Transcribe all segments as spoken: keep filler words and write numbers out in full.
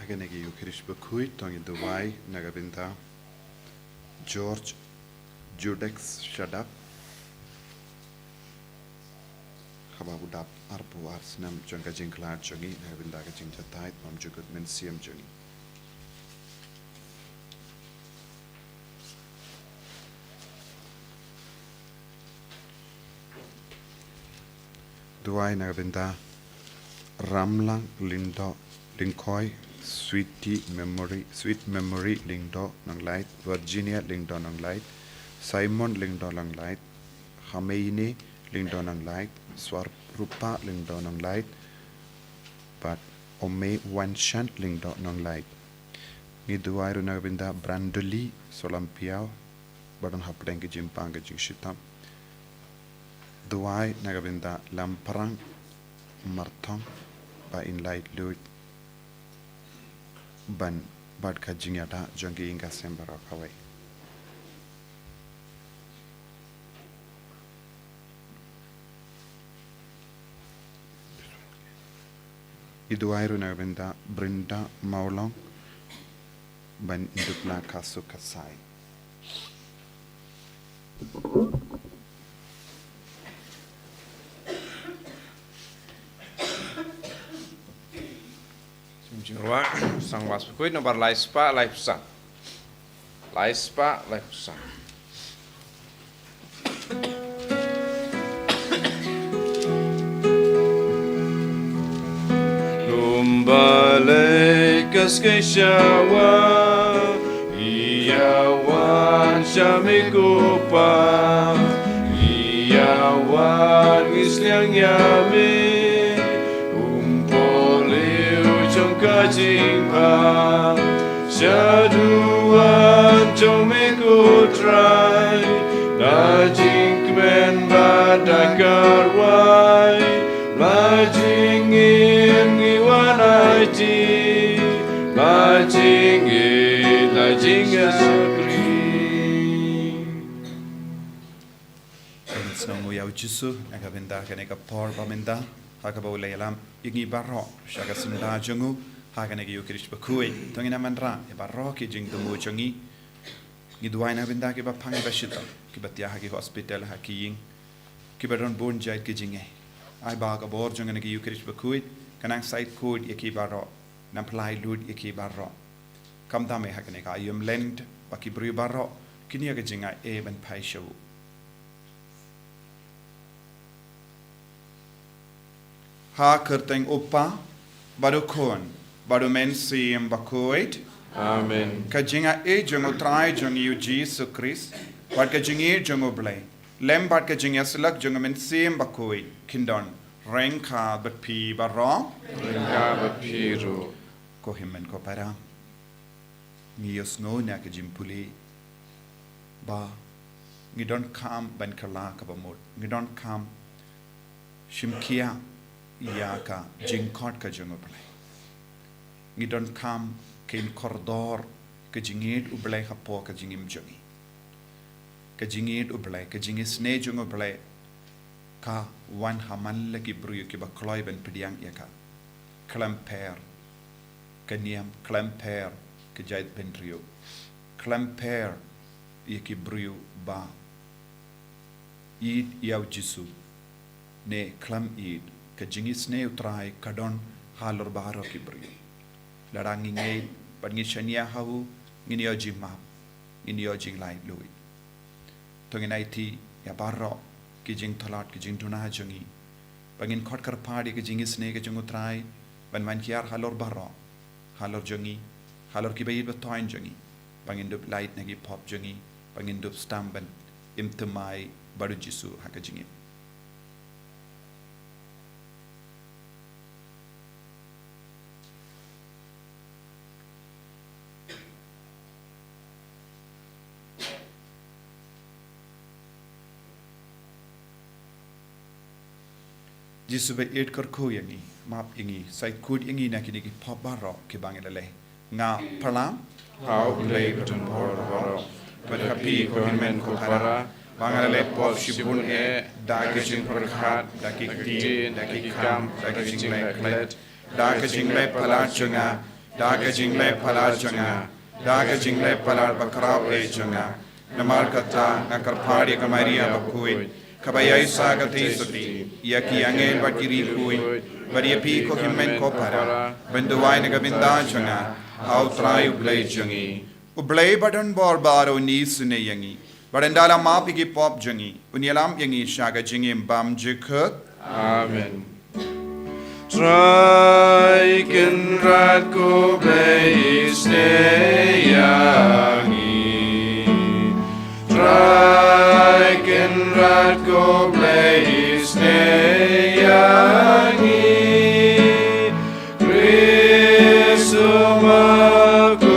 Ha kane ka Ïukharist bakhuid to ngin duwai na ka bynta George Judex Shadap, haba u dap arphew ar snem jong ka jingkhlad jong ngi, na ka bynta ka jingjatai bymjukut mynsiem jong ngi. Duwai na ka bynta Ramlang Lyngdoh Lyngkhoi, Sweetie Memory, Sweet Memory Lyngdoh Nonglait, Virginia Lyngdoh Nonglait, Simon Lyngdoh Nonglait, Hameine Lyngdoh Nonglait, Swarupah Lyngdoh Nonglait, bad Ome Wanshan Lyngdoh Nonglait. Ngi duwai ruh na ka bynta Brandoli Solampiaw, ba don hapdeng ka jingpang ka jingshitom. Duwai na ka bynta Lamprang Marthong, ba in laitluid ban bad ka jingïada jong ki ïing ka sem baroh kawei. Ngi duwai ruh na ka bynta Brenda Mawlong, ban dup la ka suk ka sai. Jingruah, Sangmas Bakhuid nombar lai spah lai phew san. Lai spah lai phew san. Kumba leh ka skei shawa, ïa wan sha me ko Pa, ïa wan ngi sliang ïa me, um poriw jong ka jingbha. Shaduwan jong me ko Trai, da jingkmen bad da karwai, la jingim ngi wan aiti, la jingim la jingshakri. Ngin sngewbha ïa u Jisu na ka bynta kane ka por ba mynta, ha kaba u la ïalam ïa ngi baroh sha ka syndah jong u ha kane ka Ïukharist bakhuid. To ngin ïa wanrah ïa baroh ki jingthmu jong ngi. Ngi duwai na ka bynta kiba pang kiba shitom, kiba thiah ha ki hospital, ha ki ïing, kiba don bun jait ki jingeh. Ai ba ka bor jong kane ka Ïukharist bakhuid kan nang said khuid ïa ki baroh, nang pynlait lut ïa ki baroh. Khamtam eh ha kane ka aïom Lent ba ki briew baroh kin ïoh ka jingai ban phai sha u. Ha ka kyrteng u Kpa, bad u Khun, bad u Mynsiem Bakhuid. Amen. Ka jingaiei jong u Trai jong ngi u Jisu Khrist, bad ka jingïeit jong u Blei, lem bad ka jingïasyllok jong u Mynsiem Bakhuid, kin don ryngkat bad phi baroh. Ryngkat bad phi ruh. Ko hynmen ko para, ngi ïohsngew na ka jingpule ba ngi donkam ban kylla kaba mut, ngi donkam shim khia ïa ka jingkhot ka jong u Blei. Ngi donkam ban kordor ka jingïeit u Blei hapoh ka jingim jong ngi. Ka jingïeit u Blei, ka jingisynei jong u Blei, ka wan ha man la ki briew kiba kloi ban pdiang ïa ka. Khlem pher ka niam, khlem pher ka jaitbynriew, khlem pher ïa ki briew ba ïeit ïa u Jisu ne khlem ïeit, ka jingisynei u Trai ka don halor baroh ki briew. Lada ngi ngeit bad ngi shaniah ha u, ngin ïoh jingmap, ngin ïoh jinglaitluid. To ngin aiti ïa baroh ki jingtlot, ki jingduna jong ngi, ba ngin khot kyrpad ïa ka jingisynei ka jong u Trai ban wan hiar halor baroh, halor jong ngi, halor kiba ïeit ba thoiñ jong ngi, ba ngin dup lait na ki pop jong ngi, ba ngin dup sdang ban im thymmai bad u Jisu ha ka jingim. Jisu ba ïeit, kyrkhu ïa ngi, map ïa ngi, said khuid ïa ngi na kine ki pop baroh kiba ngi la leh. Nga pyrshah ha U Blei Uba Donbor baroh, bad ha phi ko hynmen ko para, ba nga la leh pop shibun eh, da ka jingpyrkhat, da ki ktien, da ki kam, da ka jingleh klet, da ka jingleh palat jong nga, da ka jingleh palat jong nga, da ka jingleh palat bakhraw eh jong nga. Namar kata nga kyrpad ïa ka Maria bakhuid, kaba ïaisah ka theisotti, ïa ki angel bad ki riewkhuid, bad ïa phi ko hynmen ko para, ban duwai na ka bynta jong nga ha U Trai U Blei jong ngi. U Blei ba don bor baroh un isynei ïa ngi, bad un da la map ïa ki pop jong ngi, un ïalam ïa ngi sha ka jingim bymjukut. Amen. Trai Kynrad ko Blei isynei ïa ngi. Trai Kynrad ko Blei isynei ïa ngi. Khrist u ma ko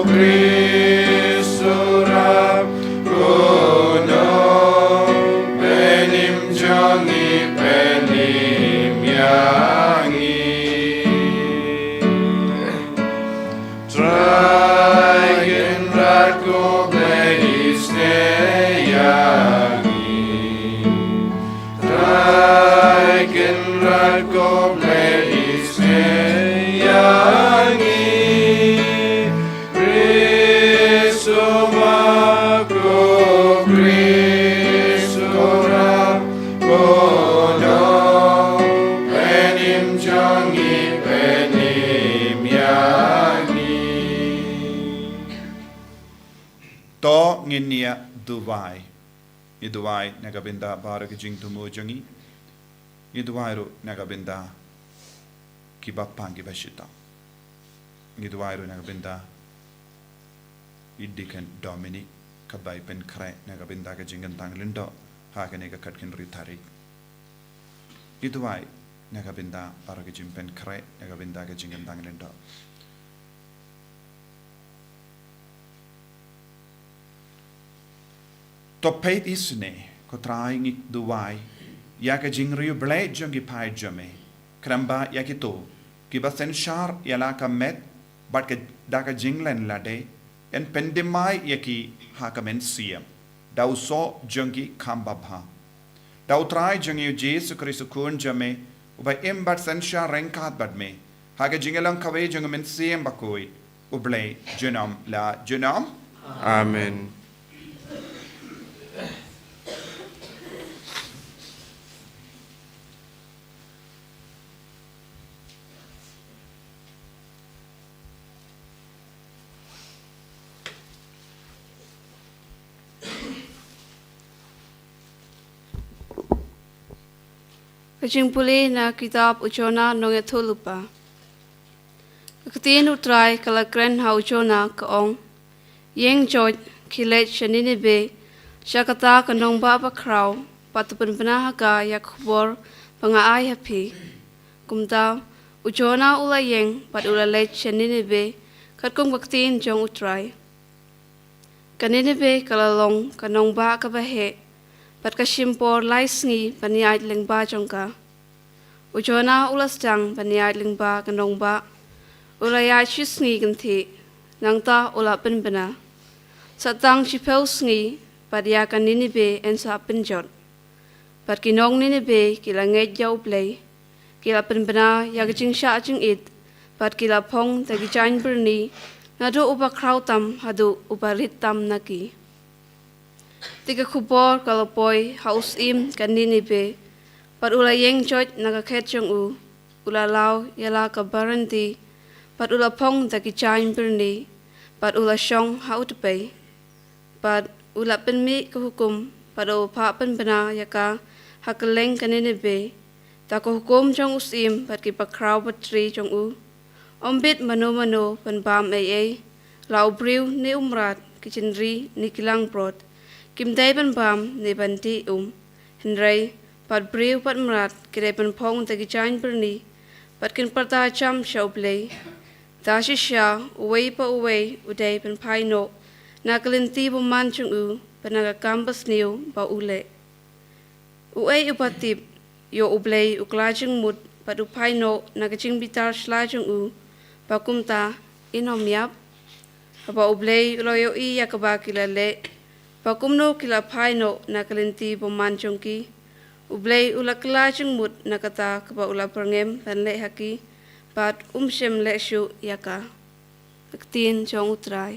Khrist u rap ko nong, pynim jong ngi pynim ïa ngi. Trai Kynrad ko Blei isynei ïa ngi. Trai Kynrad ko Blei isynei ïa ngi. Khrist u ma ko Khrist u rap ko nong, pynim jong ngi pynim ïa ngi. To ngin ïa duwai. Ngi duwai na ka bynta baroh ki jingthmu jong ngi. Ngi duwai ruh na ka bynta kiba pang kiba shitom. Ngi duwai ruh na ka bynta i Deacon Dominic, kaba i pynkhreh na ka bynta ka jingkyntang lyngdoh ha kane ka khatkhyndai tarik. Ngi duwai na ka bynta baroh ki jingpynkhreh na ka bynta ka jingkyntang lyngdoh. To peit isynei, ko Trai, ngi duwai ïa ka jingriewblei jong ki paid jong me, khnang ba ïa kito kiba synshar ïa la ka met bad ka, da ka jinglen lade, yn pyndem mai ïa ki ha ka mynsiem da u soh jong ki kham babha. Da u Trai jong ngi U Jisu Khrist U Khun jong me, uba im bad synshar ryngkat bad me ha ka jingïalong kawei jong U Mynsiem Bakhuid, U Blei junom la junom. Amen. Ka jingpule na kitab U Jonah Nongïathuhlypa. Ka ktien U Trai ka la kren ha u Jonah, ka ong: Ïeng joit, khie leit sha Nineveh, sha kata ka nongbah bakhraw, bad to pynbna ha ka ïa ka khubor ba nga ai ha phi. Kumta u Jonah u la ïeng bad u la leit sha Nineveh, katkum ka ktien jong U Trai. Ka Nineveh ka la long ka nongbah kaba heh, bad ka shim por lai sngi ban ïaid lyngba jong ka. U Jonah u la sdang ban ïaid lyngba ka nongbah. U la ïaid shi sngi kynthih, nangta u la pynbna. Sa tang shiphew sngi bad ïa ka Nineveh yn sa pynjot. Bad ki nong Nineveh ki la ngeit ïa U Blei, ki la pynbna ïa ka jingshah jingit, bad ki la phong da ki jaiñ byrni, naduh uba khraw tam haduh uba rit tam na ki. Te ka khubor ka la poi ha u syiem ka Nineveh, bad u la ïeng joit na ka khet jong u, u la law ïa la ka baranti, bad u la phong da ki jaiñ byrni, bad u la shong ha u tpei. Bad u la pynmih ka hukum, bad u phah pynbna ïa ka ha kylleng ka Nineveh, da ka hukum jong u syiem bad ki bakhraw batri jong u. Ym bit mano mano ban bam ei ei, la u briew ne u mrad, ki jynri ne ki langbrot, kim dei ban bam ne ban dih um. Hynrei bad briew bad mrad ki dei ban phong da ki jaiñ byrni, bad kin pyrta jam sha U Blei. Da shisha uwei pa uwei u dei ban phai noh na ka lynti bymman jong u, bad na ka kam basniew ba u leh. Uei uba tip ïoh U Blei u kylla jingmut bad u phai noh na ka jingbitar shla jong u, ba kumta in ym ïap? Haba U Blei u la ïohi ïa kaba ki la leh, ba kumno ki la phai noh na ka lynti bymman jong ki, U Blei u la kylla jingmut na kata kaba u la byrngem ban leh ha ki, bad um shym leh shuh ïa ka. Ka ktien jong U Trai.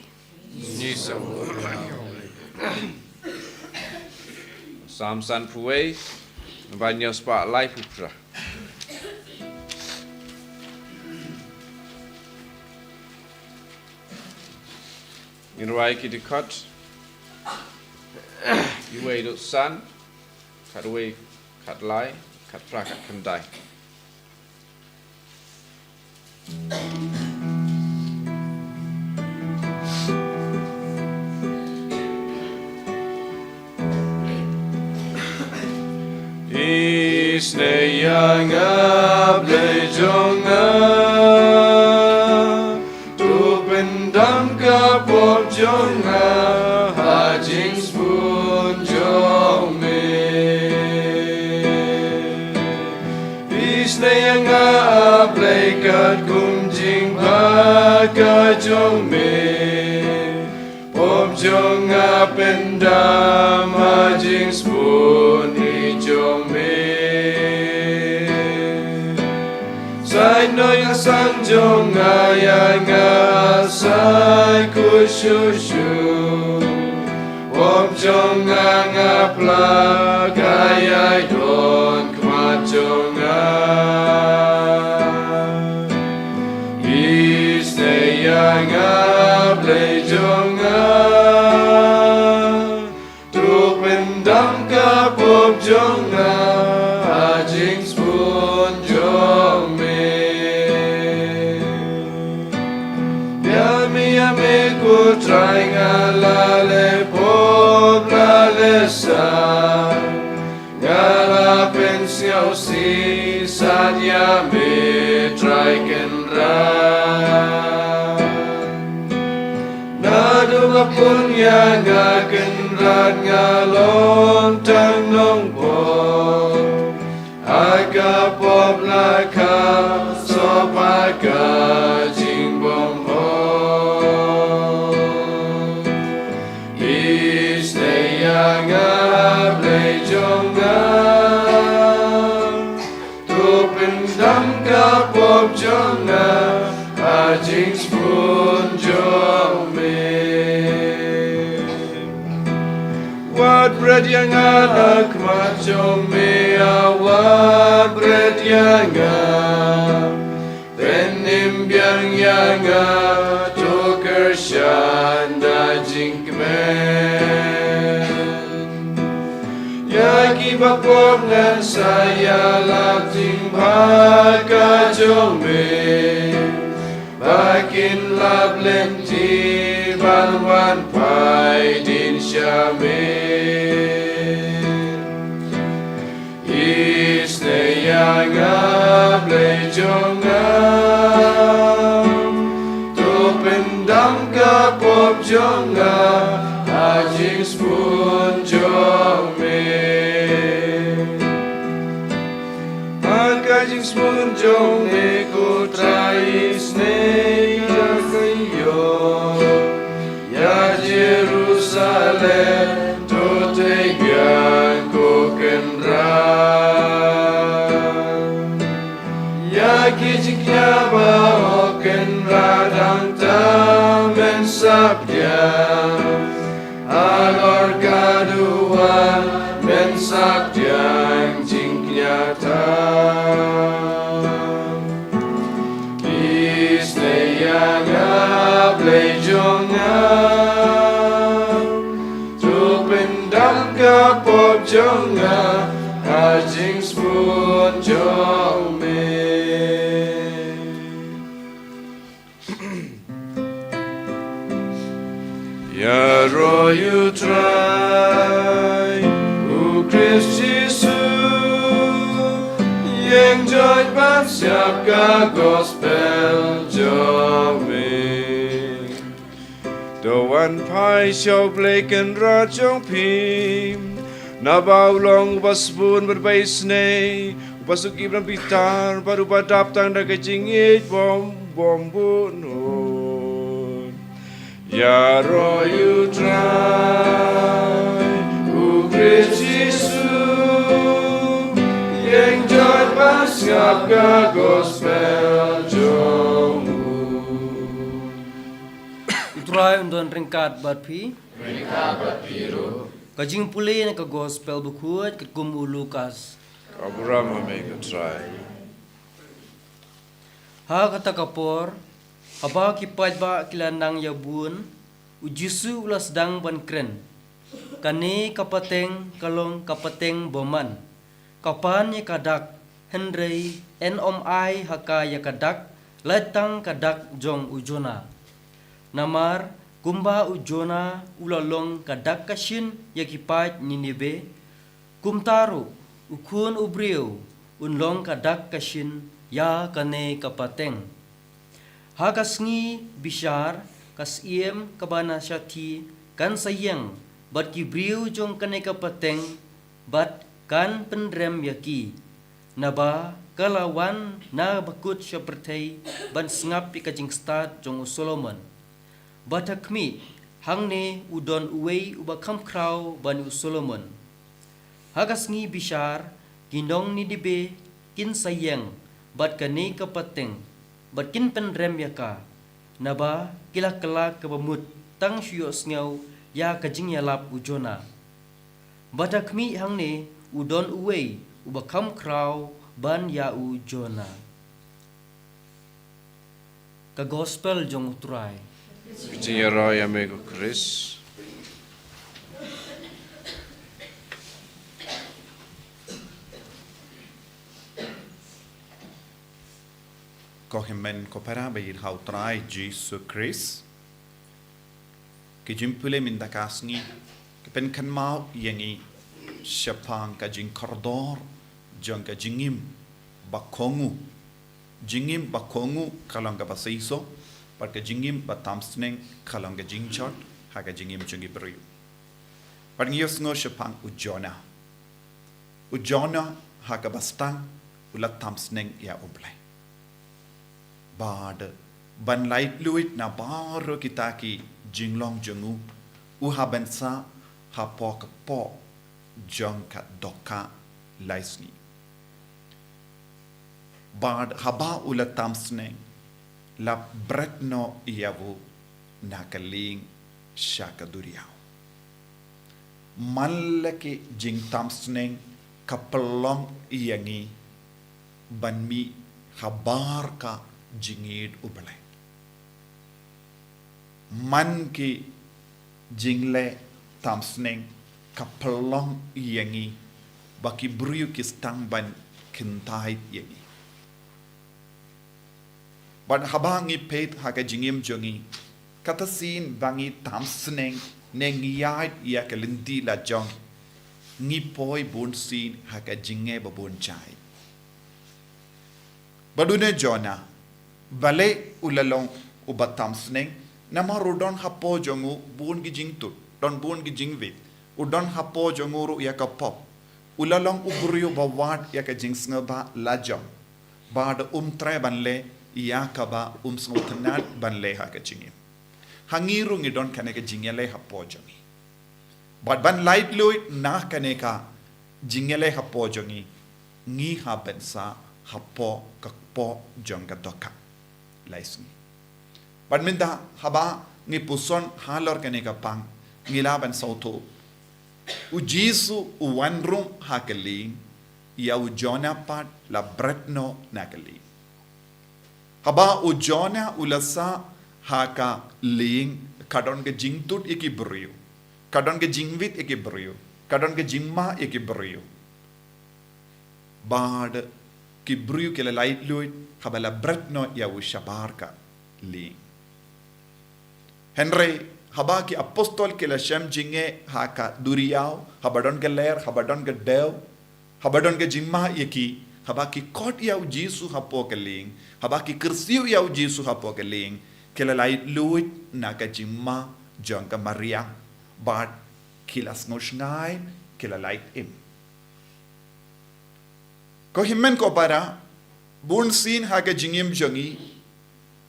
Sam sanphew wei, ban ïa spah laiphew phra. Ngin rwai ki dkhot. Iwei dkhot san, khatwei, khatlai, khatphra, khatkhyndai. Isynei ïa nga Blei jong nga, to pyndam ka pop jong nga ha jingsbun jong me. Isynei ïa nga A Blei katkum jingbha ka jong me. Pop jong nga pyndam ha jingsbun jong me. Sa ïehnoh ïa ka sang jong nga, ïa nga sa khuid shuh shuh. Pop jong nga nga pla ka ïai don khmat jong nga. Isynei ïa nga Blei jong nga, to pyndam ka pop jong nga ha jingsbun jong me. Ïa me, ïa me ko Trai nga la leh pop la leh san. Nga la pynsngewsih san ïa me Trai Kynrad. Naduh ba pun ïa nga Kynrad nga long tang nongpop. Ha ka pop la kha sop ha ka jingbymhok. Isynei ïa nga Blei jong nga, to pyndam ka pop jong nga ha jingsbun jong me. Wad bret ïa nga na khmat jong me, a wad bret ïa nga. Pynim biang ïa nga, to kyrshan da jingkmen. Ïa kiba pop ngan sa ïalap jingbha ka jong me. Ba kin lap lynti ban wan phai dien sha me. Isynei ïa nga Blei jong nga, to pyndam ka pop jong nga ha jingsbun jong me. Ha ka jingsbun jong me ko Trai, isynei ïa ka ïew. Ïa Jerusalem to tei biang ko Kynrad. Ïa ki jingkñia ba hok Kynrad, hangta men sap ïa. Halor ka duwan men sap ïa jingkñia tam. Isynei ïa nga Blei jong nga, to pyndam ka pop jong nga ha jingsbun jong me. Ïaroh ïa U Trai, U Khrist Jisu, ïeng joit ban sngap ka gospel jong me. To wan phai sha U Blei Kynrad jong phi, naba u long uba sbun bad uba isynei, uba suk ïa ki bynriew bitar, bad uba dap tang da ka jingïeit bym, bym bud nud. Ïaroh ïa U Trai, U Khrist Jisu, ïeng joit ban sngap ka gospel jong Ai un don ryngkat bad phi. Ryngkat bad phi ruh. Ka jingpule na ka gospel bakhuid katkum u Lukas. Ka burom ha me ko Trai. Ha kata ka por, haba ki paidbah ki la nang ïa bun, u Jisu u la sdang ban kren. Kane ka pateng ka long ka pateng bymman. Ka pan ïa ka dak, hynrei yn ym ai ha ka ïa ka dak, lait tang ka dak jong u Jona. Namar, kumba u Jona u la long ka dak ka shin ïa ki paid Ninibe, kumta ruh, u Khun u Briew, un long ka dak ka shin ïa kane ka pateng. Ha ka sngi bishar, ka Syiem kaba na shathie kan sa ïeng bad ki briew jong kane ka pateng, bad kan pynrem ïa ki. Naba ka la wan na bakut sha pyrthei ban sngap ïa ka jingstad jong u Solomon. Bad ha khmih, hangne u don uwei uba kham khraw ban u Solomon. Ha ka sngi bishar, ki nong Ninibe kin sa ïeng bad kane ka pateng, bad kin pynrem ïa ka. Naba ki la kylla kaba mut tang shu ïohsngew ïa ka jingïalap u Jona. Bad ha khmih hangne u don uwei uba kham khraw ban ïa u Jona. Ka gospel jong u Trai. Ka jingïaroh ïa me ko Khrist. Ko hynmen ko para ba ïeit ha u Trai Jisu Khrist. Ki jingpule mynta ka sngi ki pynkynmaw ïa ngi shaphang ka jingkordor jong ka jingim ba kohnguh. Jingim ba kohnguh ka long kaba seisoh, bad ka jingim ba tam sneng ka long ka jingjot ha ka jingim jong ki briew. Bad ngi ïohsngew shaphang u Jona. U Jona ha kaba sdang u la tam sneng ïa u Blei. Bad ban laitluid na baroh kita ki jinglong jong u, u hap ban sah hapoh ka kpoh jong ka dohkha lai sngi. Bad haba u la tam sneng, la bret noh ïa u na ka lieng sha ka duriaw. Man la ki jingtam sneng ka pynlong ïa ngi ban mih habar ka jingïeit u Blei. Man ki jingleh tam sneng ka pynlong ïa ngi ba ki briew ki sdang ban kyntait ïa ngi. Bad haba ngi peit ha ka jingim jong ngi, kata sien ba ngi tam sneng ne ngi ïaid ïa ka lynti la jong, ngi poi bun sien ha ka jingeh ba bun jait. Bad une Jona, balei u la long uba tam sneng, namar u don hapoh jong u bun ki jingtut, don bun ki jingwit, u don hapoh jong u ruh ïa ka pop. U la long u briew ba wad ïa ka jingsngewbha la jong. Bad um treh ban leh ïa kaba um sngewtynnad ban leh ha ka jingim. Ha ngi ruh ngi don kane ka jingïaleh hapoh jong ngi. Bad ban laitluid na kane ka jingïaleh hapoh jong ngi, ngi hap ban sah hapoh ka kpoh jong ka dohkha lai sngi. Bad mynta haba ngi puson halor kane ka pang, ngi lah ban sngewthuh, u Jisu u wan rung ha ka lieng, ïa u Jona pat la bret noh na ka lieng. Haba u Jona u la sah ha ka lieng, ka don ka jingtut ïa ki briew, ka don ka jingwit ïa ki briew, ka don ka jingma ïa ki briew. Bad ki briew ki la laitluid haba la bret noh ïa u shabar ka lieng. Hynrei haba ki apostol ki la shem jingeh ha ka duriaw, haba don ka ler, haba don ka dew, haba don ka jingma ïa ki, haba ki khot ïa u Jisu hapoh ka lieng, haba ki kyrsiew ïa u Jisu hapoh ka lieng, ki la laitluid na ka jingma jong ka mariang, bad ki la sngewsngew, ki la lait im. Ko hynmen ko para, bun sien ha ka jingim jong ngi,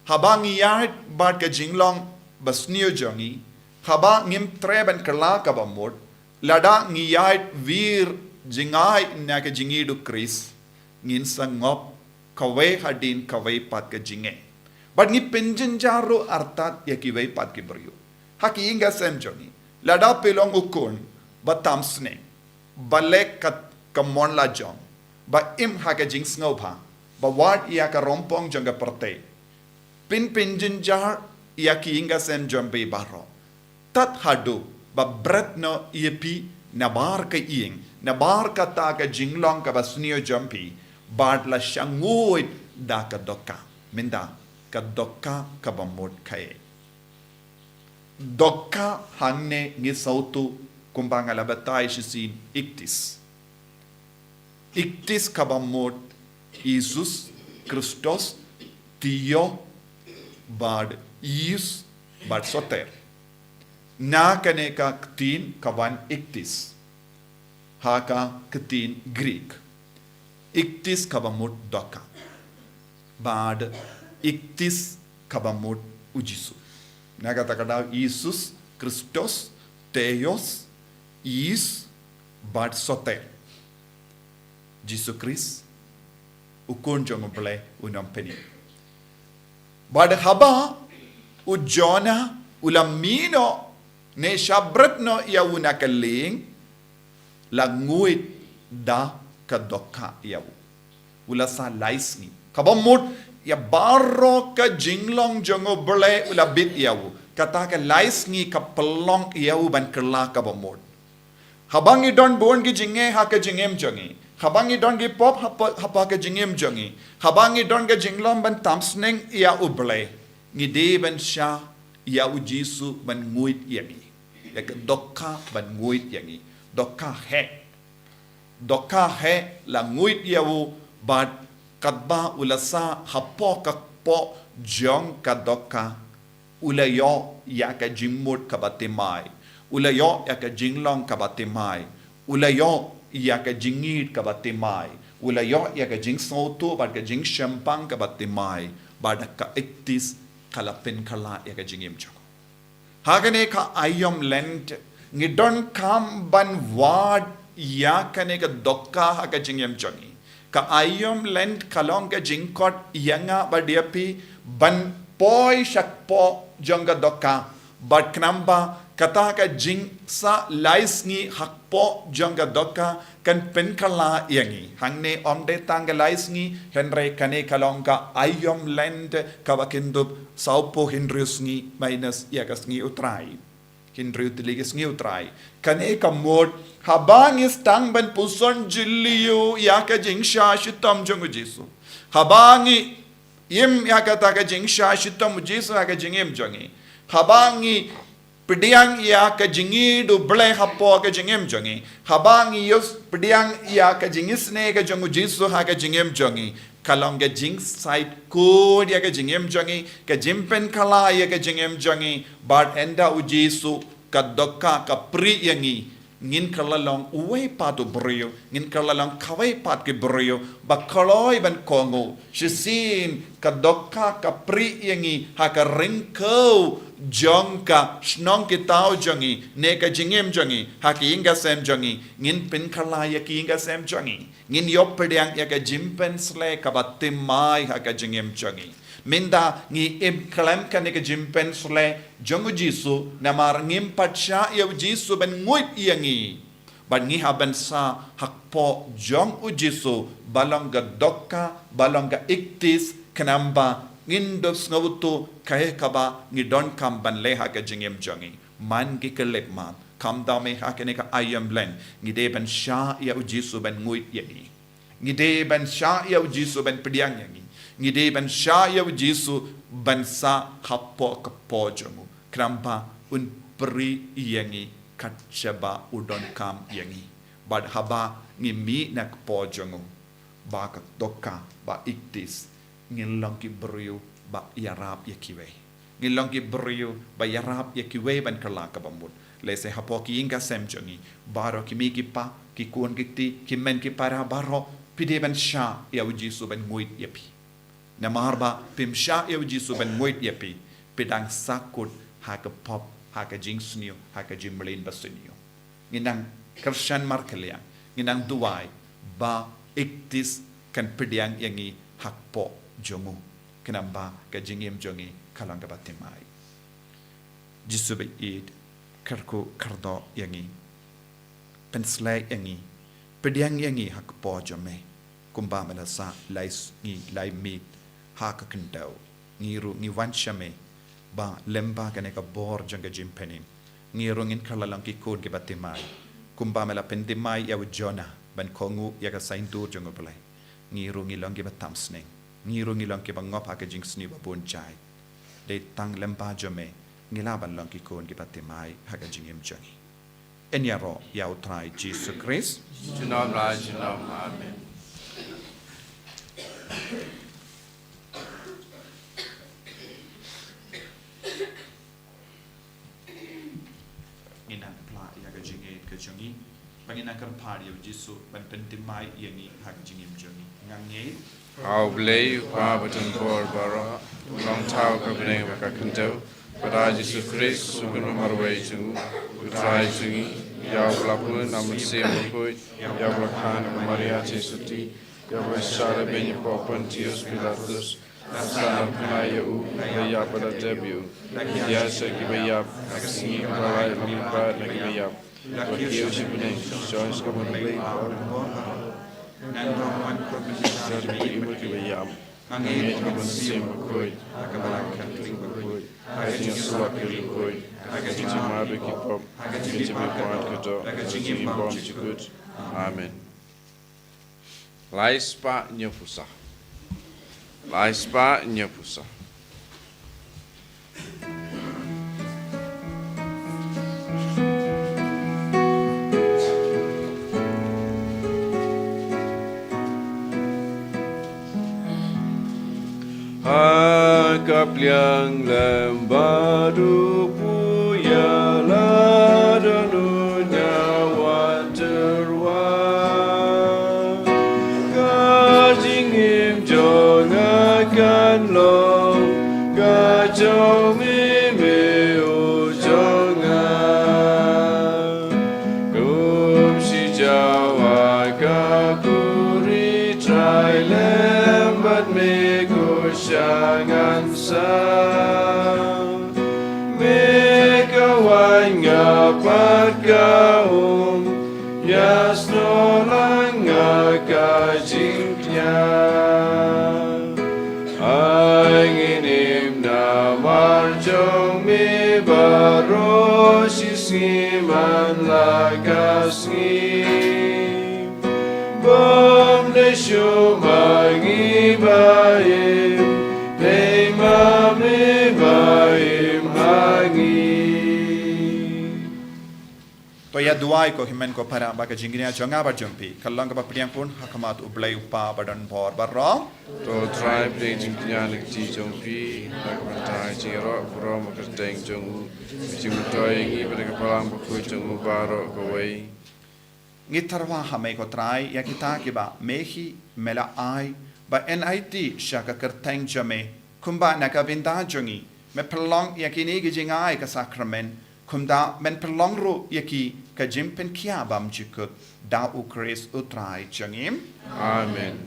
haba ngi ïaid bad ka jinglong basniew jong ngi, haba ngim treh ban kylla kaba mut, lada ngi ïaid wir jngai na ka jingïeit u Khrist, ngin sa ngop kawei hadien kawei pat ka jingeh. Bad ngi pynjynjar ruh artat ïa kiwei pat ki briew. Ha ki ïing ki sem jong ngi, lada phi long u khun ba tam sneng, ba leh kat ka mon la jong, ba im ha ka jingsngewbha, ba wad ïa ka rympong jong ka pyrthei, phin pynjynjar ïa ki ïing ki sem jong phi baroh. Tad haduh ba bret noh ïa phi nabar ka ïing, nabar kata ka jinglong kaba sniew jong phi, bad la shah nguid da ka dohkha. Mynta ka dohkha kaba mut kaei? Dohkha hangne ngi sngewthuh kumba nga la batai shisien, ichthys. Ichthys kaba mut Iesus Kristos, theos, bad eis, bad soter. Na kane ka ktien ka wan ichthys ha ka ktien Greek. Ichthys kaba mut dohkha, bad ichthys kaba mut u Jisu. Na kata ka daw Iesus Kristos, theos, eis, bad soter. Jisu Krist, u Khun jong U Blei, u nongpynim. Bad haba u Jonah u la mih noh ne shah bret noh ïa u na ka lieng, la nguid da ka dohkha ïa u. U la sah lai sngi. Kaba mut ïa baroh ka jinglong jong U Blei u la bit ïa u. Kata ka lai sngi ka pynlong ïa u ban kylla kaba mut. Haba ngi don bun ki jingeh ha ka jingim jong ngi, haba ngi don ki pop hapa, hapa ka jingim jong ngi, haba ngi don ka jinglong ban tam sneng ïa U Blei, ngi dei ban shah ïa u Jisu ban nguid ïa ngi. Ïa ka dohkha ban nguid ïa ngi. Dohkha heh. Dohkha heh la nguid ïa u, bad katba u la sah hapoh ka kpoh jong ka dohkha, u la ïoh ïa ka jingmut kaba thymmai. U la ïoh ïa ka jinglong kaba thymmai. U la ïoh ïa ka jingïeit kaba thymmai. U la ïoh ïa ka jingsngewthuh bad ka jingshemphang kaba thymmai. Bad ka ichthys ka la pynkylla ïa ka jingim jong u. Ha kane ka aïom Lent, ngi donkam ban wad ïa kane ka dohkha ha ka jingim jong ngi. Ka aïom Lent ka long ka jingkhot ïa nga bad ïa phi ban poi sha kpoh jong ka dohkha. Bad khnang ba kata ka jingsah lai sngi ha kpoh jong ka dohkha kan pynkylla ïa ngi. Hangne ym dei tang ka lai sngi, hynrei kane ka long ka aïom Lent kaba kynthup sawphew hynriew sngi minus ïa ka sngi U Trai. Hynriew tylli ki sngi U Trai. Kane ka mut, haba ngi sdang ban puson jylliew ïa ka jingshah shitom jong U Jisu, haba ngi im ïa kata ka jingshah shitom U Jisu ha ka jingim jong ngi, haba ngi pdiang ïa ka jingïeit U Blei hapoh ka jingim jong ngi, haba ngi ïoh pdiang ïa ka jingisynei ka jong U Jisu ha ka jingim jong ngi, ka long ka jingshait kut ïa ka jingim jong ngi, ka jingpynkylla ïa ka jingim jong ngi. Bad ynda U Jisu ka dohkha ka prie ïa ngi, ngin kylla long uwei pat u briew, ngin kylla long kawei pat ki briew ba kloi ban kohnguh. Shisien ka dohkha ka prie ïa ngi ha ka ryngkew jong ka shnong ki thaw jong ngi, ne ka jingim jong ngi, ha ki ïing ki sem jong ngi, ngin pynkylla ïa ki ïing ki sem jong ngi. Ngin ïoh pdiang ïa ka jingpynshlei kaba thymmai ha ka jingim jong ngi. Mynta ngi im khlem kane ka jingpynshlei jong U Jisu, namar ngim pat shah ïa U Jisu ban nguid ïa ngi. Bad ngi hap ban sah ha kpoh jong U Jisu, ba long ka dohkha, ba long ka ichthys, khnang ba ngin dup sngewthuh kaei kaba ngi donkam ban leh ha ka jingim jong ngi. Man ki khyllipmat, kham tam eh ha kane ka aïom Lent, ngi dei ban shah ïa U Jisu ban nguid ïa ngi. Ngi dei ban shah ïa U Jisu ban pdiang ïa ngi. Ngi dei ban shah ïa U Jisu ban sah hapoh ka kpoh jong u, khnang ba un prie ïa ngi kat shaba u donkam ïa ngi. Bad haba ngi mih na ka kpoh jong u, ba ka dohkha, ba ichthys, ngin long ki briew ba ïarap ïa kiwei. Ngin long ki briew ba ïarap ïa kiwei ban kylla kaba mut. Lehse hapoh ki ïing ki sem jong ngi, baroh ki mei ki pa, ki khun ki kti, ki hynmen ki para baroh, phi dei ban shah ïa U Jisu ban nguid ïa phi. Namar ba phim shah ïa U Jisu ban nguid ïa phi, phi dang sahkut ha ka pop, ha ka jingsniew, ha ka jingmlien basniew. Ngin nang kyrshan markylliang, ngin nang duwai ba ichthys kan pdiang ïa ngi ha kpoh jong u, khnang ba ka jingim jong ngi kan long kaba thymmai. Jisu ba ïeit, kyrkhu kyrdoh ïa ngi. Pynsleh ïa ngi. Pdiang ïa ngi ha ka por jong me. Kumba me la sah lai sngi lai miet ha ka khyndew. Ngi ruh ngi wan sha me. Ba lem bad kane ka bor jong ka jingpynim, ngi ruh ngin kylla long ki khun kiba thymmai. Kumba me la pynthymmai ïa u Jonah ban kohnguh ïa ka saiñdur jong U Blei, ngi ruh ngi long kiba tam sneng. Ngi ruh ngi long kiba ngop ha ka jingsniew ba bun jait. Dei tang lem bad jong me ngi lah ban long ki khun kiba thymmai ha ka jingim jong ngi. Yn ïaroh ïa U Trai Jisu Khrist. Junom la junom. Amen. Ngin nang phla ïa ka jingngeit ka jong ngi. Ba ngin nang kyrpad ïa U Jisu ban pynthymmai ïa ngi ha ka jingim jong ngi. Nga ngeit ha U Blei U Kpa badonbor baroh, U Nongthaw ka bneng bad ka khyndew, bad ha U Jisu Khrist, U Khun ba marwei jong U, U Trai jong ngi, ïa uba la pun na u Mynsiem Bakhuid, ïa uba la kha na ka Maria Theisotti, ïa uba la shah lehbeiñ hapoh Pontius Pilatus, la sah, la khynnah ïa u, la ïap bad la dep ïa u, la khie sha kiba ïap, ha ka sngi kaba lai la mihpat na kiba ïap, la kiew sha bneng, la shong sha ka mut U Blei, nangta un wan khot ban sha kiba im bad kiba ïap. Nga ngeit ha ka Mynsiem Bakhuid, ha ka Balang Katholik bakhuid, ha ka jingïasyllok ki riewkhuid, ha ka jingmap ki pop, ha ka jingim ba kordor, ha ka jingim bymjukut. Amen. Lai spah hynñiewphew saw. Lai spah hynñiewphew saw. Ha ka pliang lem bad u Buïa la don u Nongwan Tyrwa. Ka jingim jong nga kan long ka jong me, me u jong nga. Kum shi jaw ha ka khuri, Trai, lem bad me ko sha ngan sah. Me ka waiñ, nga pat ka um, ïasnoh lang ha ka jingkñia. Ai ngin im namar jong me baroh shi sngi man la ka sngi. Bym dei shuh ma ngi ba im, dei ma me ba im ha ngi. To ïa duwai ko hynmen ko para ba ka jingkñia jong nga bad jong phi kan long kaba pdiang pun ha khmat U Blei U Kpa badonbor baroh. To Trai, pdiang jingkñia na ka kti jong phi, na ka bynta ka jingïaroh burom ha ka kyrteng jong u, ka jingmyntoi ïa ngi bad ka Balang Bakhuid jong u baroh kawei. Ngi tyrwa ha me ko Trai ïa kita kiba me hi me la ai ba yn aiti sha ka kyrteng jong me, kumba na ka bynta jong ngi me pynlong ïa kine ki jingai ka sakramen, kumta men pynlong ruh ïa ki ka jingpynkhiah bymjukut, da U Khrist U Trai jong ngi. Amen.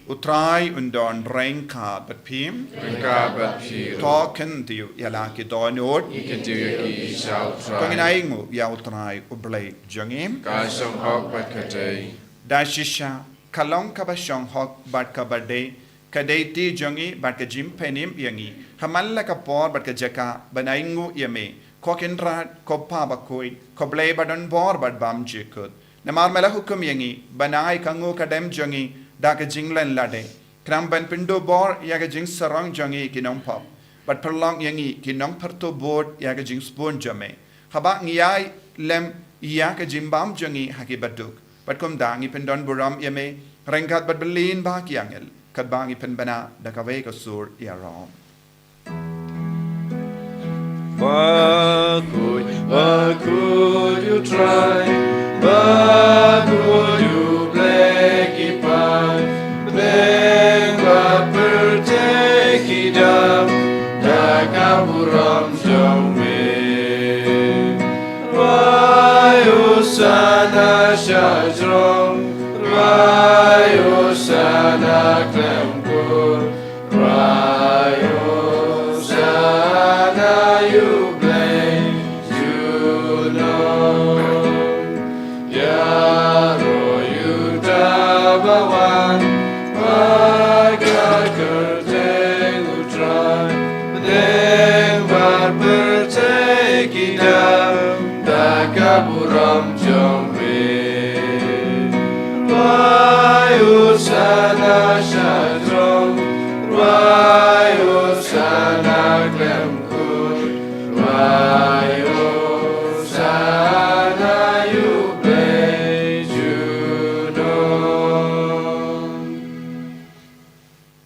U Trai un don ryngkat bad phi. Ryngkat bad phi ruh. To kyntiew ïa la ki dohnud. Ngi kyntiew ïa ki sha U Trai. To ngin ainguh ïa U Trai U Blei jong ngi. Ka shong hok bad ka dei. Da shisha ka long kaba shong hok bad kaba dei, ka dei ti jong ngi bad ka jingpynim ïa ngi ha man la ka por bad ka jaka ban ainguh ïa me, ko Kynrad, ko Pa Bakhuid, ko Blei badonbor bad bymjukut. Namar me la hukum ïa ngi ban ai ka nguh ka dem jong ngi da ka jinglen lade, khnang ban pynduh bor ïa ka jingsarong jong ngi ki nongpop, bad pynlong ïa ngi ki nongpyrto bud ïa ka jingsbun jong me, haba ngi ïai lem ïa ka jingbam jong ngi ha ki baduk. Bad kumta ngi pyndon burom ïa me ryngkat bad byllien ba ki angel, katba ngi pynbna da kawei ka sur ïaroh. Bakhuid, bakhuid U Trai, bakhuid U Blei ki paid, bneng bad pyrthei ki dap da ka burom jong me. Rwai Hosana sha jrong, rwai Hosana khlem kur, rwai Baroh ïa uta uba wan bad ka kyrteng U Trai, bneng bad pyrthei ki dap da ka burom jong me. Rwai Hosana sha throne, rwai Hosana khlem kut, rwai Hosana ïa U Blei junom.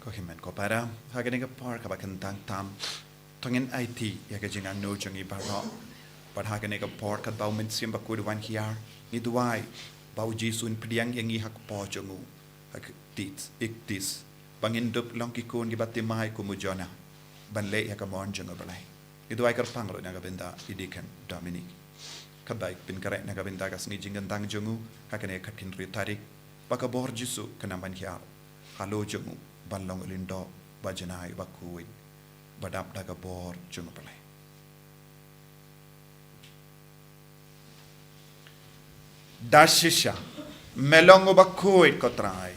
Ko hynmen ko para, ha kane ka por kaba kyntang tam, to ngin aiti ïa ka jingangnud jong ngi baroh. Bad ha kane ka por katba U Mynsiem Bakhuid u wan hiar, ngi duwai ba U Jisu un pdiang ïa ngi ha ka paw jong u, ha ka tis, iktis, ba ngin dup long ki khun kiba thymmai kum u Jonah, ban leh ïa ka mon jong U Blei. Ngi duwai kyrpang ruh na ka bynta i Deacon Dominic. Katba i pynkhreh na ka bynta ka sngi jingkyntang jong u ha kane ka khatkhyndai tarik, ba ka bor Jisu kan nang ban hiar halor jong u, ban long u lyngdoh ba janai uba khuid, ba dap da ka bor jong U Blei. Da shisha, me long uba khuid ko Trai,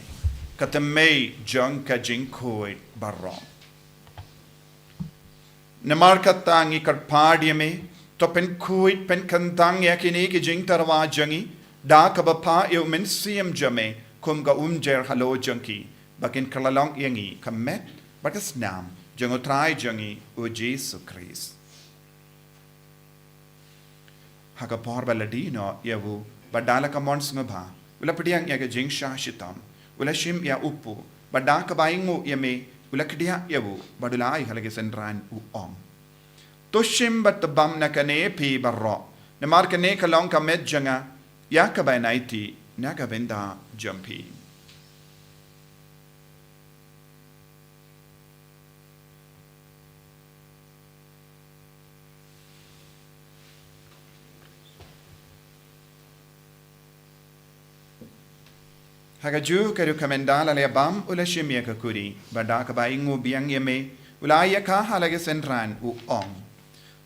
ka thymmei jong ka jingkhuid baroh. Namar kata ngi kyrpad ïa me, to pynkhuid pynkyntang ïa kine ki jingtyrwa jong ngi, da kaba phah ïa U Mynsiem jong me kum ka umjer halor jong ki, ba kin kylla long ïa ngi ka met bad ka snam jong U Trai jong ngi U Jisu Khrist. Ha ka por ba la die noh ïa u, bad da la ka mon sngewbha, u la pdiang ïa ka jingshah shitom, u la shim ïa u pu, bad da kaba ainguh ïa me, u la kdiah ïa u, bad u la ai ha la ki synran u ong: To shim bad to bam na kane phi baroh, namar kane ka long ka met jong nga, ïa kaba yn aiti na ka bynta jong phi. Ha kajuh ka rukom ynda la leh bam u la shim ïa ka kuri, bad da kaba ainguh biang ïa me, u la ai ïa ka ha la ki synran u ong: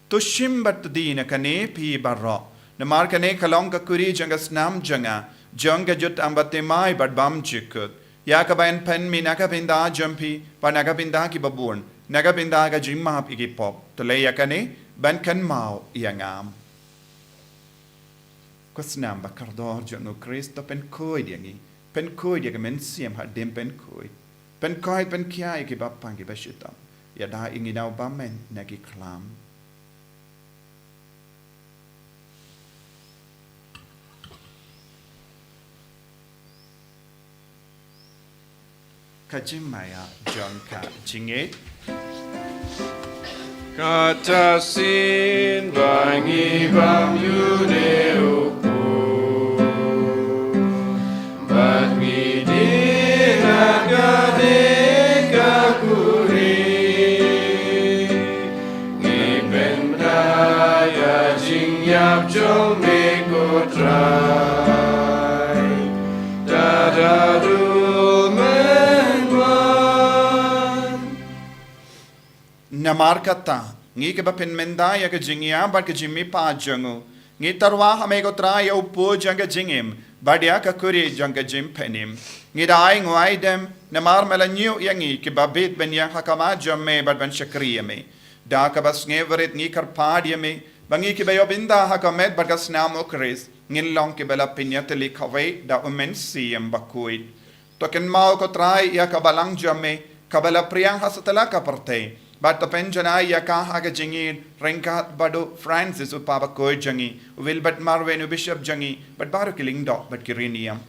To shim bad to die na kane phi baroh, namar kane ka long ka kuri jong ka snam jong nga, jong ka jutang bathymmai bad bymjukut, ïa kaba yn pynmih na ka bynta jong phi bad na ka bynta ki babun, na ka bynta ka jingmap ïa ki pop. To leh ïa kane ban kynmaw ïa nga. Ko snam ba kordor jong U Khrist, to pynkhuid ïa ngi, pynkhuid ïa ka mynsiem hadien pynkhuid, pynkhuid pynkhia ïa ki bapang ki bashitom, ïada ïa ngi na u bymman na ki khlam. Ka jingmaïa jong ka jingngeit. Kata shisien ba ngi bam ïa une u pu, bad ngi die na kane ka kuri, ngi pynbna ïa ka jingïap jong me ko Trai, tad haduh men wan. Namar kata, ngi kiba pynmynta ïa ka jingïap bad ka jingmihpat jong u, ngi tyrwa ha me ko Trai ïa u pu jong ka jingim bad ïa ka kuri jong ka jingpynim. Ngi da ai nguh ai dem namar me la ñiew ïa ngi kiba bit ban ïeng ha khmat jong me bad ban shakri ïa me. Da kaba sngewrit ngi kyrpad ïa me ba ngi kiba ïoh bynta ha ka met bad ka snam U Khrist ngin long kiba la pynïatylli kawei da U Mynsiem Bakhuid. To kynmaw ko Trai ïa ka balang jong me kaba la phriang ha satlak ka pyrthei, bad to pynjanai ïa ka ha ka jingïeit ryngkat bad u Francis u Papa Bakhuid jong ngi, u Wilbert Marweiñ u Bishop jong ngi, bad baroh ki lyngdoh bad ki riewniam.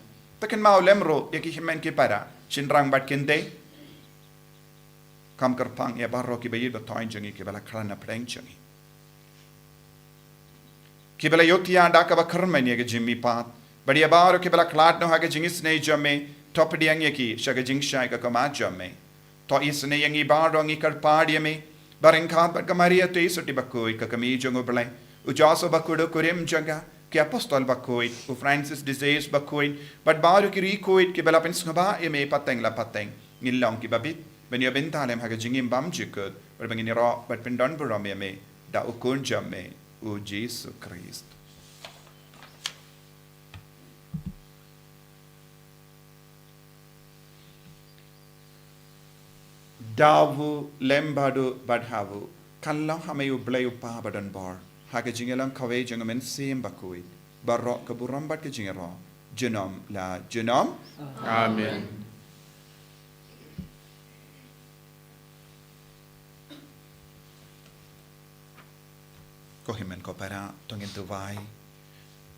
To kynmaw lem ruh ïa ki hynmen ki para, shynrang bad kynthei, kam kyrpang ïa baroh kiba ïeit ba thoiñ jong ngi kiba la khlad na pdeng jong ngi, kiba la ïohthiah da kaba kyrmen ïa ka jingmihpat, bad ïa baroh kiba la khlad noh ha ka jingisynei jong me, to pdiang ïa ki sha ka jingshai ka khmat jong me. To isynei ïa ngi baroh, ngi kyrpad ïa me, ba ryngkat bad ka Maria Theisotti Bakhuid ka kmie jong U Blei, u Joseph Bakhuid u kurim jong ka, ki apostol bakhuid, u Francis de Sales Bakhuid, bad baroh ki riewkhuid kiba la pynsngewbha ïa me pateng la pateng, ngin long kiba bit ban ïoh bynta lem ha ka jingim bymjukut, bad ban ngin ïaroh bad pyndonburom ïa me da u Khun jong me u Jisu Khrist. Dawu lem badu bad hawu, kan long ha me u Blei u Pa ba don bor, ha ka jingïalong kawei jong u Mynsiem Bakhuid, baroh ka burom bad ka jingïaroh, junom la junom. Amen. Ko hynmen ko para, to ngin duwai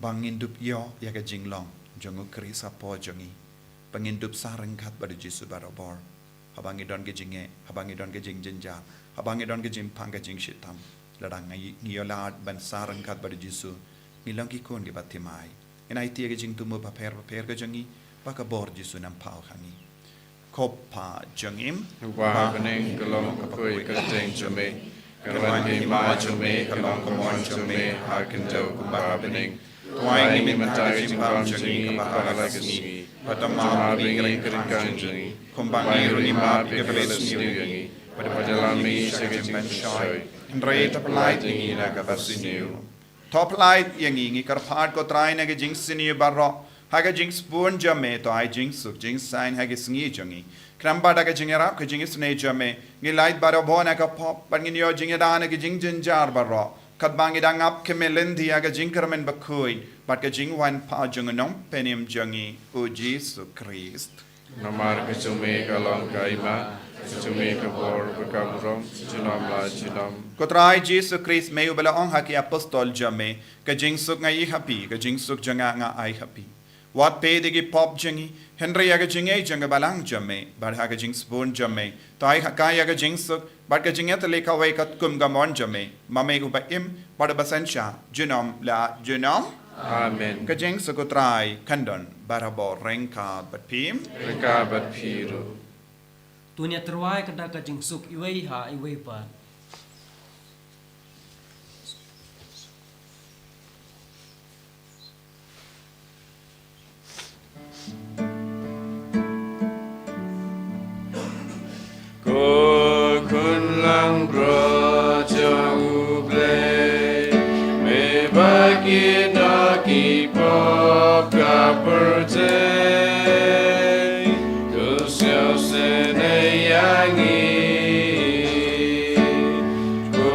ba ngin dup ïoh ïa ka jinglong jong u Khrist hapoh jong ngi, ba ngin dup sah ryngkat bad u Jisu barabor. Haba ngi don ka jingeh, haba ngi don ka jingjynjar, haba ngi don ka jingpang ka jingshitom, lada ngi, ngi ïoh lad ban sah ryngkat bad u Jisu, ngi long ki khun kiba thymmai. Ngin aiti ïa ka jingthmu bapher bapher ka jong ngi, ba ka bor Jisu un ym phaw ha ngi. Ko Pa jong ngi, uba ha bneng, ka long ka kyrteng jong me, ka wan ka hima jong me, ka long ka mon jong me ha ka khyndew kumba ha bneng. To ai ngi mynta ka jingbam jong ngi kaba ha la ka sngi, bad to map ïa ngi ki ryngkang jong ngi, kumba ngi ruh ngi map ïa kiba isniew ïa ngi, bad to ym pynlong ngi sha ka jingpynshoi, hynrei to pyllait ngi na kaba sniew. To pyllait ïa ngi, ngi kyrpad ko Trai, na ka jingsniew baroh, ha ka jingsbun jong me, to ai jingsuk jingsaiñ ha ka sngi jong ngi. Khnang ba da ka jingïarap ka jingisynei jong me, ngin lait barabor na ka pop, bad ngin ïoh jingïada na ka jingjynjar baroh, katba ngi dang ap khmih lynti ïa ka jingkyrmen bakhuid bad ka jingwan pat jong u Nongpynim jong ngi, u Jisu Khrist. Namar ka jong me ka long ka hima, ka jong me ka bor, ka burom, junom la junom. Ko Trai Jisu Khrist, me uba la ong ha ki apostol jong me, ka jingsuk nga ai ha phi, ka jingsuk jong nga nga ai ha phi. Wat peit ïa ki pop jong ngi, hynrei ïa ka jingaiei jong ka balang jong me, bad ha ka jingsbun jong me, to ai ha ka ïa ka jingsuk, bad ka jingïatylli kawei katkum ka mon jong me, ma me uba im, bad uba synshar, junom la junom. Amen. Ka jingsuk u Trai kan don barabor ryngkat bad phi. Ryngkat bad phi ruh. To ngin ïa tyrwa ïa ka da ka jingsuk iwei ha iwei pat. Ko khun langbrot jong U Blei, me ba kino ki pop ka pyrthei, to sngewsynei ïa ngi. Ko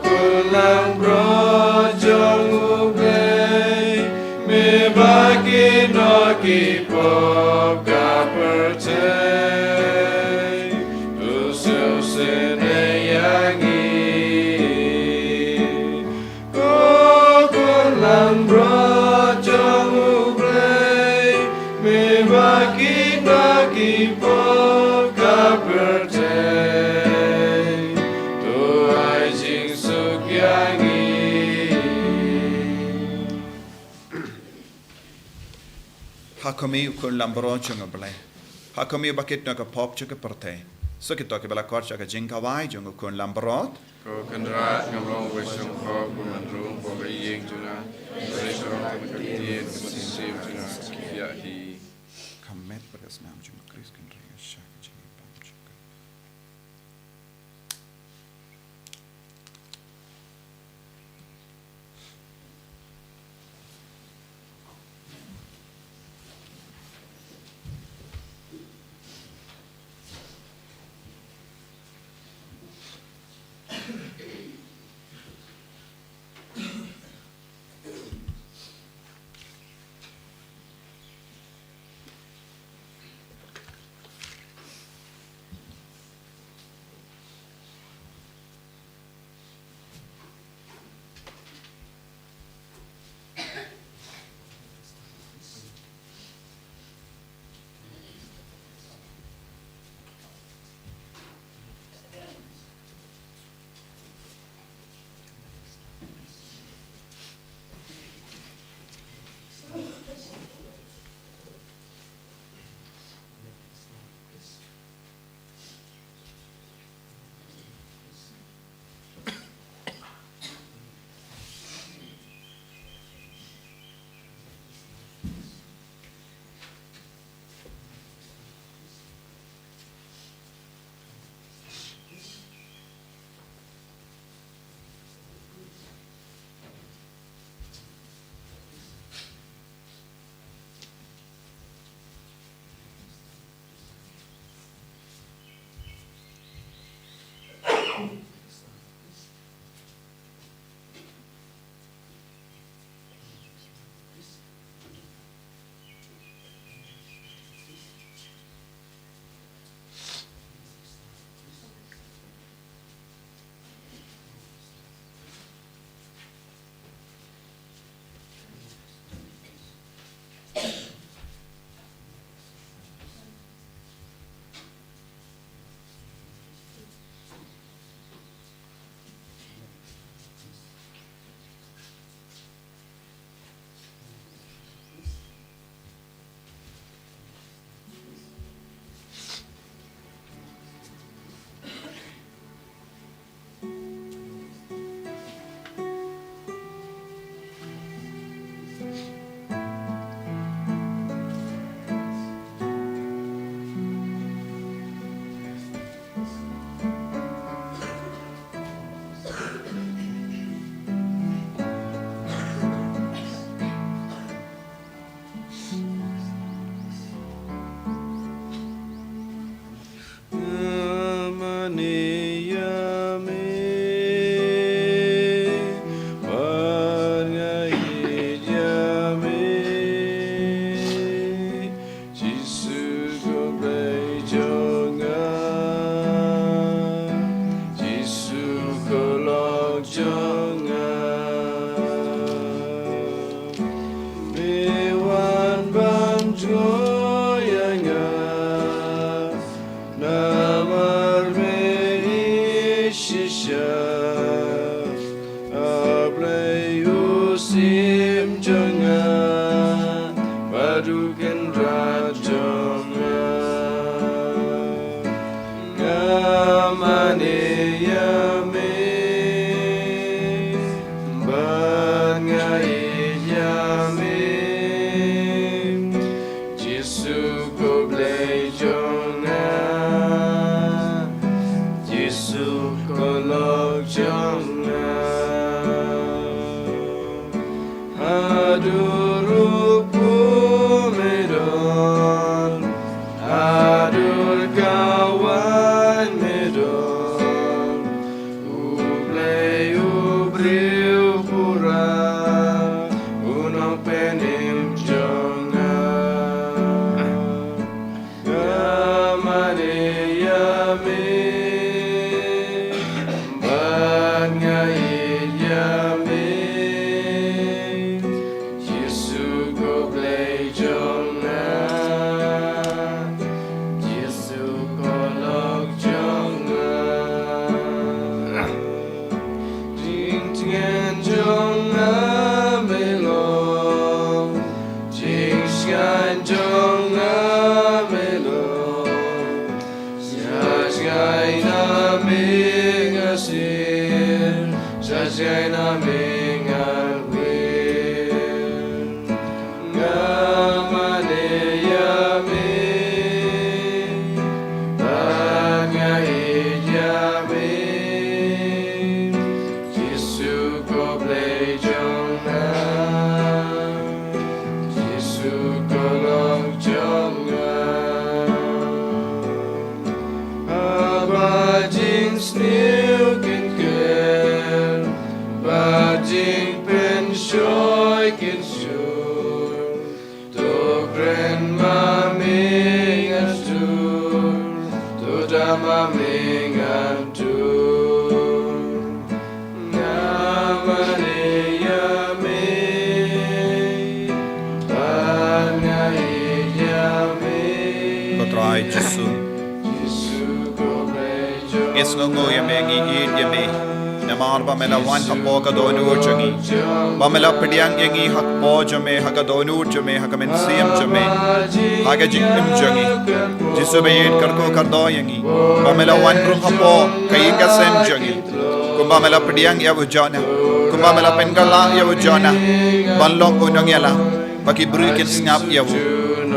khun langbrot jong U Blei, me ba kino ki pop ka pyrthei, to sngewsynei ïa ngi. Ko khun langbrot jong U Blei, me ba kino ki pop ka pyrthei, to ai jingsuk ïa ngi. Ha khmih u khun langbrot jong U Blei. Ha khmih ba kit na ka pop jong ka pyrthei. Sa kito kiba la khot sha ka jingkhawai jong u khun langbrot. Ko Kynrad, ngam long uba shongkop ban rung hapoh ka ïing jong nga, hynrei shong tang ka ktien, ka mynsiem jong nga ka khie hi. Ka met bad ka snam jong U Khrist kan ri sha ka jingim pop jong ka. ïa nga, namar me i shisha, A Blei u sim jong nga, bad u kynrad jong nga. Nga mane ïa me, bad nga ïeit ïa me. Jisu ko Blei jong nga, Jisu ko lok jong nga. Haduh ruh me don, haduh ka wan me don. U Blei u briew pura, u nongpynim jong nga. Nga mane ïa me, bad nga ïeit ïa me. Jisu ko Blei jong nga, Jisu ko lok jong nga. Jingtngen jong nga me long, jingshngaiñ jong nga me long. Sha jngai na me nga sir, sha jngai na me nga wir. Nga mane ïa me, bad nga ïeit ïa me. Jisu ko Blei jong nga, Jisu ko lok jong nga. Haba jingsniew kin ker, bad jingpynshoi kin shur. To kren ma me ngan tur, to da ma me ngan tur. Nga mane ïa me, bad nga ïeit ïa me. Ko Trai Jisu. Jisu ko Blei jong nga. Ngi sngewnguh ïa me, ngi ïeit ïa me. Namar ba me la wan hapoh ka dohnud jong ngi. Ba me la pdiang ïa ngi hapoh jong me, ha ka dohnud jong me, ha ka mynsiem jong me. Ha ka jingim jong ngi. Jisu ba ïeit, kyrkhu kyrdoh ïa ngi. Ba me la wan rung hapoh ka ïing ka sem jong ngi. Kumba me la pdiang ïa u Jonah. Kumba me la pynkylla ïa u Jonah ban long u nongïalam, ba ki briew kin sngap ïa u.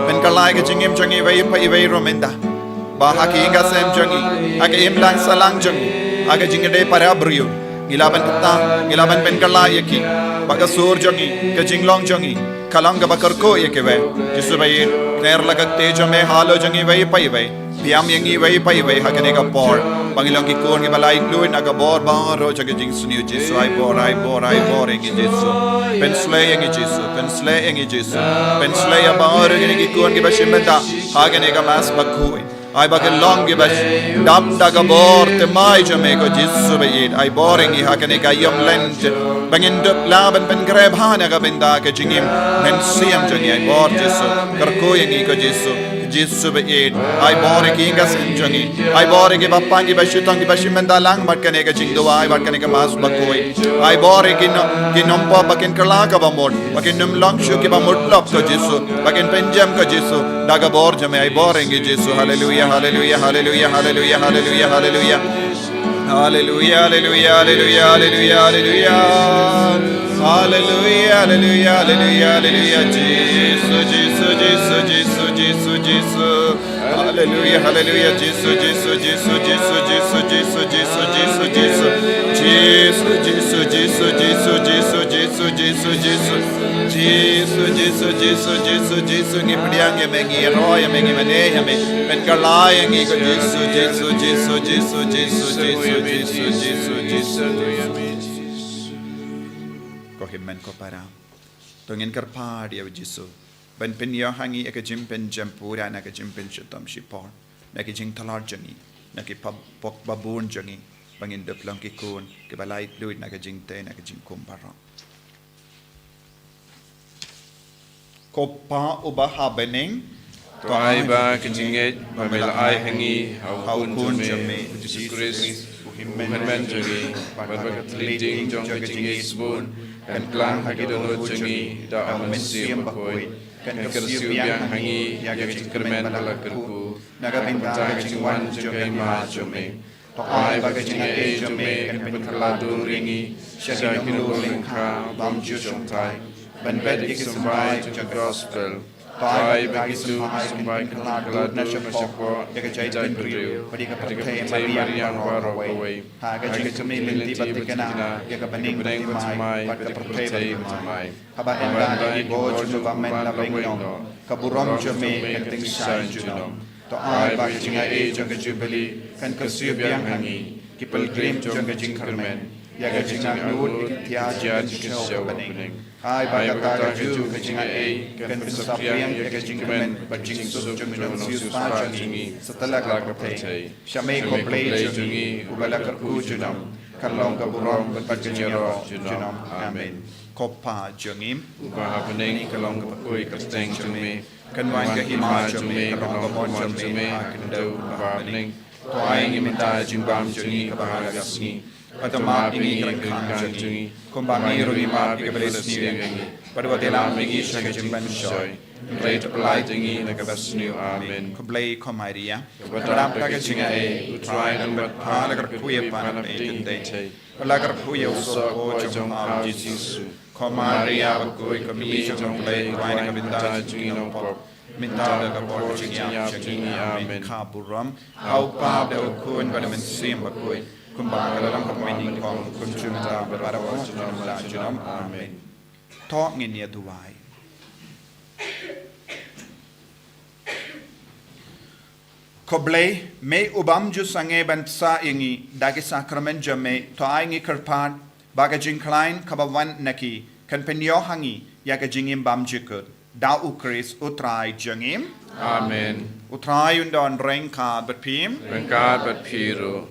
Pynkylla ïa ka jingim jong ngi iwei pa iwei ruh mynta. Ba ha ka ïing ka sem jong ngi, ha ka imlang sahlang jong ngi, ha ka jingïadei para briew, ngi lah ban kata, ngi lah ban pynkylla ïa ki. Ba ka sur jong ngi, ka jinglong jong ngi, ka long kaba kyrkhu ïa kiwei. Jisu ba ïeit, kner la ka kti jong me halor jong ngi iwei pa iwei. Pdiang ïa ngi iwei pa iwei ha kane ka por. Ba ngin long ki khun kiba laitluid na ka bor baroh jong ka jingsniew. Jisu, ai bor, ai bor, ai bor ïa ngi Jisu. Pynshlei ïa ngi Jisu, pynshlei ïa ngi Jisu. Pynshlei ïa baroh kine ki khun kiba shim bynta ha kane ka Mass bakhuid. Ai ba kin long kiba dap da ka bor thymmai jong me ko Jisu ba ïeit. Ai bor ïa ngi ha kane ka ïom Lent. Ba ngin dup lah ban pynkhreh bha na ka bynta ka jingim mynsiem jong ngi. Ai bor Jisu. Kyrkhu ïa ngi ko Jisu. Jisu ba ïeit. Ai bor ïa ki ïing ka sem jong ngi. Ai bor ïa ki bapang kiba shitom kiba shim bynta lang bad kane ka jingduwai bad kane ka Mass bakhuid. Ai bor ïa ki no-, ki nongpop ba kin kylla kaba mut. Ba kin ym long shuh kiba mut lop ko Jisu. Ba kin pynjem ko Jisu. Da ka bor jong me ai bor ïa ngi Jisu. Haleluya, haleluya, haleluya, haleluya, haleluya, haleluya. Haleluya, haleluya, haleluya, haleluya, haleluya. Haleluya, haleluya, haleluya, haleluya. Jisu, Jisu, Jisu, Jisu, Jisu, Jisu. Haleluya, haleluya, Jisu, Jisu, Jisu, Jisu. Jisu, Jisu, Jisu, Jisu, Jisu. Jisu, Jisu, Jisu, Jisu, Jisu, Jisu. Jisu, Jisu, Jisu, Jisu, Jisu, Jisu. Ngi pdiang ïa me, ngi ïaroh ïa me, ngi mane ïa me. Pynkylla ïa ngi ko Jisu, Jisu, Jisu, Jisu. Ko hynmen ko para. To ngin kyrpad ïa u Jisu ban pynïoh ha ngi ïa ka jingpynjem pura na ka jingpynshitom shipor, na ka jingtlot jong ngi, na ki pop, pop ba bun jong ngi, ba ngin dup long ki khun kiba laitluid na ka jingtei, na ka jingkhum baroh. Ko Pa uba ha bneng, To ai ba ka jingngeit ba me la ai ha ngi ha u Khun jong me, Jisu Khrist, u hynmen jong ngi, bad ba ka thylliej ding jong ka jingngeit sbun kan klang ha ki dohnud jong ngi da u Mynsiem Bakhuid, kan kyrsiew biang ha ngi ïa ka jingkyrmen ba la kyrkhu na ka bynta ka jingwan jong ka Hima jong me. To ai ba ka jingaiei jong me kan pynkylla dur ïa ngi sha ki nonglong lyngkha bymjukut shongthait ban bret ïa ki symbai jong ka gospel. To ai ba ki symbai kan pynkylla dur na shapoh ïa ka jaitbynriew bad ïa ka pyrthei mariang baroh kawei, ha ka jingkyrmen lynti bad thikna ïa ka bneng bad thymmai bad ka pyrthei bad thymmai. Haba ynda ïa ki bor jong u bymman la weng noh, ka burom jong me kan tyngshaiñ junom. To ai ba ka jingaiei jong ka Jubili kan kyrsiew biang ha ngi, ki pilgrim jong ka jingkyrmen, ïa ka jingangnud ïa ki jia jingkyrsiew ha bneng. Ai ba kata ka juh ka jingaiei kan pynsaphriang ïa ka jingkmen bad jingsuk jong u nongsiewspah jong ngi satlak ka pyrthei. Sha me ko Blei jong ngi uba la kyrkhu junom, kan long ka burom bad ka jingïaroh junom. Amen. Ko Pa jong ngi uba ha bneng, ka long ka bakhuid ka kyrteng jong me, kan wan ka hima jong me, kan long ka mon jong me ha ka khyndew bad ha bneng. To ai ngi mynta jingbam jong ngi kaba ha ka sngi, bad to map ïa ngi ki ryngkang jong ngi, kumba ngi ruh ngi map ïa kiba ïasniew ïa ngi, bad wat ïalam ïa ngi sha ka jingpynshoi, hynrei to pyllait ïa ngi na kaba sniew. Amen. Khublei ko Maria, kaba dap da ka jingaiei, U Trai u don bad pha, la kyrkhu ïa pha na pdeng ki kynthei, bad la kyrkhu ïa u soh jong pha u Jisu. Ko Maria bakhuid, ko Kmie jong U Blei, kwah ïa ngi ki nongpop, mynta bad ha ka por ka jingïap jong ngi. Amen. Ka burom ha U Kpa bad ha U Khun bad ha U Mynsiem Bakhuid, kumba ka la long ha ka mynnyngkong, kumjuh mynta bad barabor, junom la junom. Amen. To ngin ïa duwai. Ko Blei, me u bym ju sangeh ban pynshai ïa ngi da ki sakramen jong me, to ai ngi kyrpad ba ka jingkhlaiñ kaba wan na ki kan pynïoh ha ngi ïa ka jingim bymjukut. Da U Khrist U Trai jong ngi. Amen. U Trai un don ryngkat bad phi. Ryngkat bad phi ruh.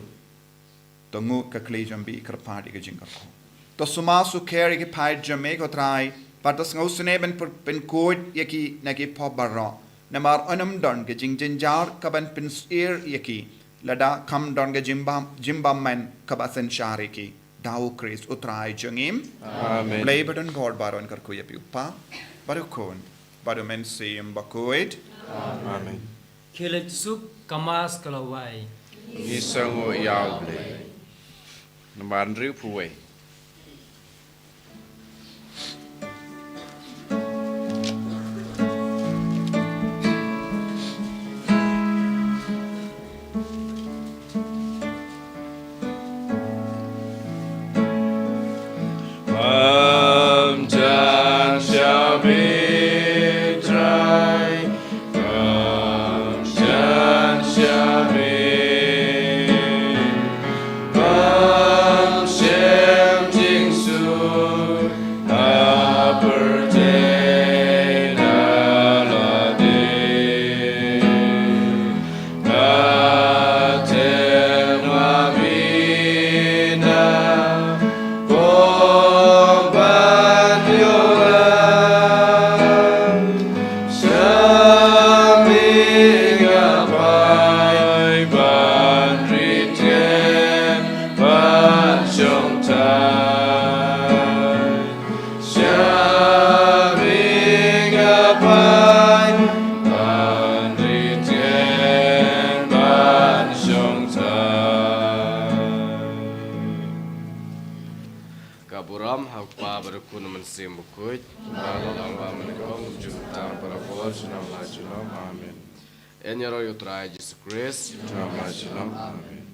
To nguh ka kli jong me, kyrpad ïa ka jingkyrkhu. To sumar sukher ïa ki paid jong me ko Trai, bad to sngewsynei ban pyn-, pynkhuid ïa ki na ki pop baroh. Namar ym don ka jingjynjar kaban pynsyier ïa ki, lada kam don ka jingbym-, jingbymman kaba synshar ïa ki. Da U Khrist U Trai jong ngi. Amen. Blei ba don bor baroh un kyrkhu ïa phi, U Kpa, bad U Khun, bad U Mynsiem Bakhuid. Amen. Khie leit suk, ka Mass ka la wai. Ngi sngewnguh ïa U Blei. Namar hynriewphew wei. Bam jan sha me Trai, bam jan sha me. Bam shem jingsuk ha pyrthei na lade. Nga tip ma me na bom ban ïoh lang. Sha me nga phai ban rit kyrteng ban shong thait. Sha me nga phai ban rit kyrteng ban shong thait. Ka burom ha U Kpa bad U Khun bad U Mynsiem Bakhuid. Ba la long, ba mynnyngkong, kumjuh mynta, barabor, junom la junom. Amen. Ïaroh ïa U Trai Jisu Khrist. Junom la junom. Amen.